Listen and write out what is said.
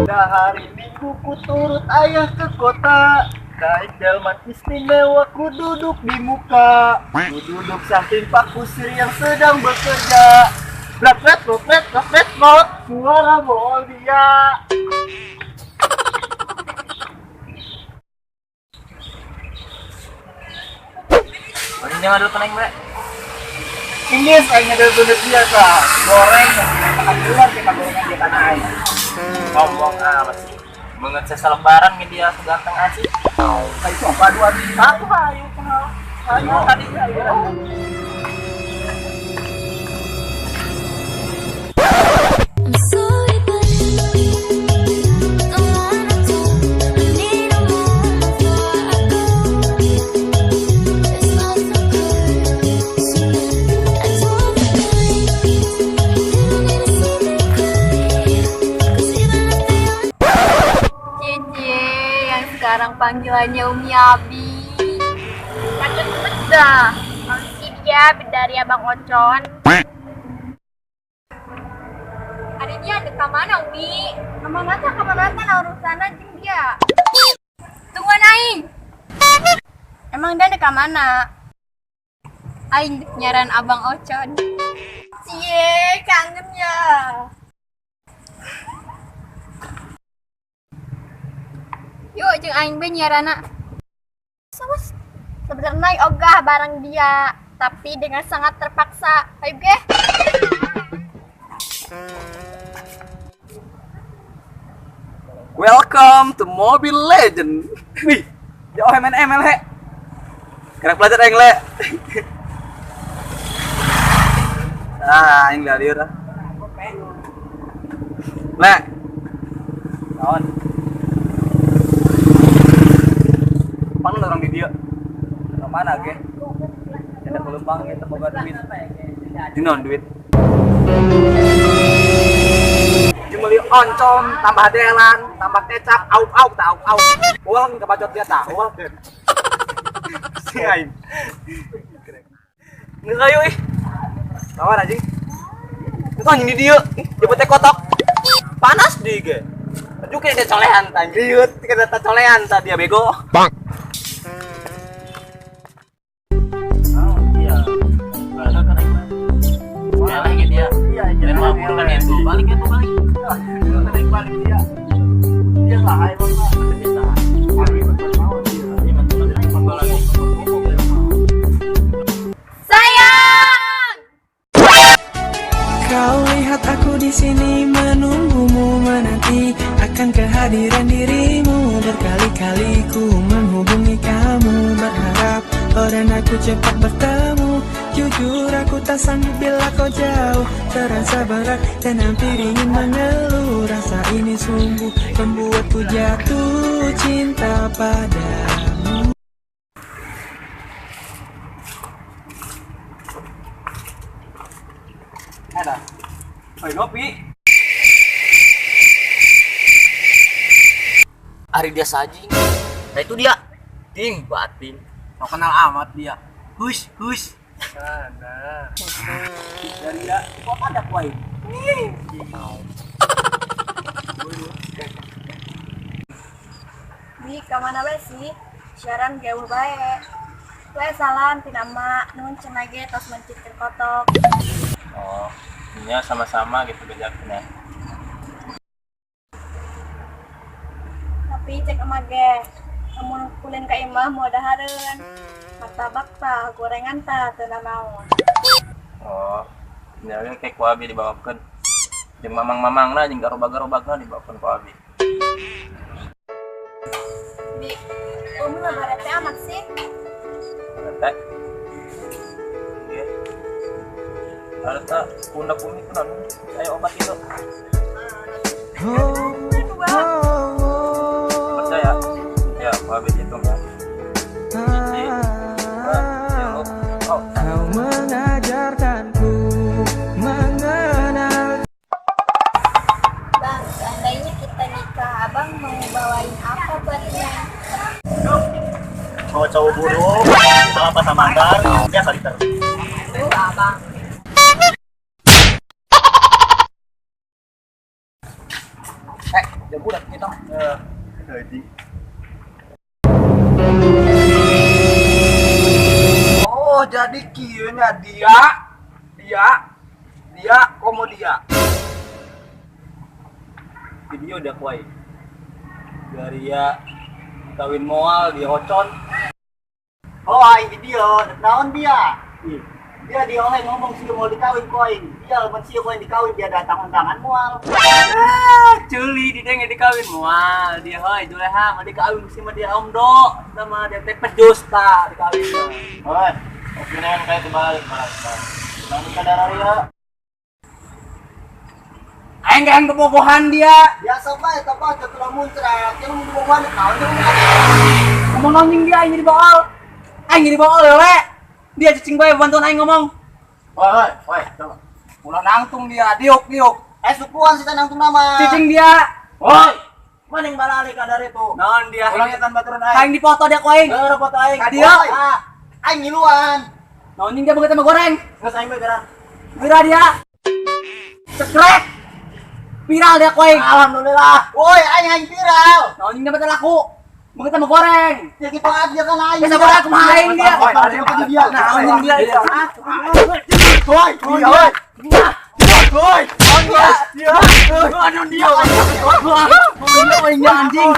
Pada hari Minggu ku turut ayah ke kota. Naik delman istimewa ku duduk di muka. Ku duduk samping Pak Kusir yang sedang bekerja. Blat blat blat blat blat blat blat, suara bohong dia. Ini jangan dulu tenang, Bre. Ini saya ada sudut biasa. Goreng yang makan keluar kita gorengan di tanah air. Ngomong apa sih? Menget sesa lebaran media seganteng aja. Ayo apa dua satu ayo kenal. Ayo tadi ayo. I'm sorry, but don't wanna talk. I need a moment before I go. It's not so good. So I told the night they don't need to see me cry. 'Cause even if they Cici yang sekarang panggilannya Umi Abi. Makin dah. Masih dia dari Abang Ocon. Ada dia ada ke mana Umi? Kemana tuh kemana kan urusan jeung dia. Tungguan aing. Emang dia ada ke mana? Aing nyaran Abang Ocon. Cie, kangen ya. Yuk, jeung aing be nyarana. Sawas. Sebenarnya ogah barang dia, tapi dengan sangat terpaksa. Ayo ge. Welcome to Mobile Legend. Wih, jauh main ML he. Kena belajar aing le. Ah, aing lieur ah. Le. Naon? Pan orang di dieu. Ka mana ge? Ada peluang ge teu boga duit. Jeung duit. Jeung meuli oncom, tambah delan, tambah kecap, auk-auk tah auk-auk. Uang kebacot dia tah, uang. Si aing. Geus ayo ih. Lawan anjing. Itu anjing di dieu, ih, jebot teh kotok. Panas di ge. Aduh kayak colehan tah, liut, kayak colehan tah dia bego. Oh, iya. Bahasa kan aing mah. Lagi dia. Iya, Dan mabur kan itu. Balik itu balik. Balik balik dia. Dia lah emang lah. Dia tahan. Ari mau dia. Ini mah lagi. Sayang! Kau lihat aku di sini menunggumu menanti akan kehadiran dirimu. Berkali-kali ku menghubungi kamu, berharap kau dan aku cepat bertemu. Jujur aku tak sanggup bila kau jauh, terasa berat dan hampir ingin mengeluh. Rasa ini sungguh membuatku jatuh cinta padamu. Ada. Oi, ngopi. Ari dia saji. Nah itu dia. Ding batin. Mau kenal amat dia. Hush, hush. Sana. Dari dia, kok ada kuai? Bi, ka mana bae sih? Siaran gaul bae. We salam tina emak, nuhun cenah ge tos mencitkeun kotok. Oh, iya sama-sama gitu bejaknya. Tapi cek emak ge, lamun kulin ka imah moal dahareun. Martabak tah, gorengan tah teu nanaon. Oh, ini kayak ku abi dibawakeun. Jeung mamang-mamangna jeung garobag-garobagna dibawakeun ku abi. Bi, Umi mah barete amat sih. Teh. Oke. Ada tak pundak umi kunaon? Ayo obat itu. Percaya? Ya, ku abi hitung ya. Hiji, dua, tilu, oh. Kau mengajarkanku mengenal. Bang, seandainya kita nikah, abang mau bawain apa buat Neng? Mau cowok buruk, sama pasang mandar, dia liter. Tuh, abang. Eh, Ya budak kita. Anjing. Oh, jadi kieu nya dia. Dia. Dia komo dia. Video dia kuai. Dari ya kawin moal dia hocon. Oh, aing di dia, naon dia? Ih, dia dia oleh ngomong sih mau dikawin ku aing. Dia lamun sia ku aing dikawin dia datang undangan moal. Ah, culi di denge dikawin moal dia hoi Juleha mah dikawin sama dia om do sama dia teh pejus ta dikawin. Oi, oke neng kayak kebalik malah. Namun kadar ya. Aing kan kebobohan dia. Biasa bae eta bae teu muncrat. Yang mun dibogohan naon jeung Ngomong nonjing dia aing jadi baal. Aing jadi baal lele. Dia cicing bae bantuan aing ngomong. Woi, woi, woi, coba. Ulah nangtung dia, diuk diuk. Eh sukuan sih nangtung nama. Cicing dia. Woi, mana yang balalik kadar itu? Naon dia? Ulang nyetan baturan aing. Aing dipoto dia ku aing. Geura foto aing. Ka dia. Woi, ah, aing ngiluan. Naon dia begitu sama goreng. Geus aing bae geura. Geura dia. Cekrek. Viral dia ku aing. Alhamdulillah. Woi, aing aing viral. Naon dia betul laku. Begitu sama goreng. Ya gitu aja kan aing. Bisa goreng kumaha aing dia. Woi, dia. Naon dia? Woi, dia. Woi. Woi, Dia. Aduh dia. Woi, dia anjing.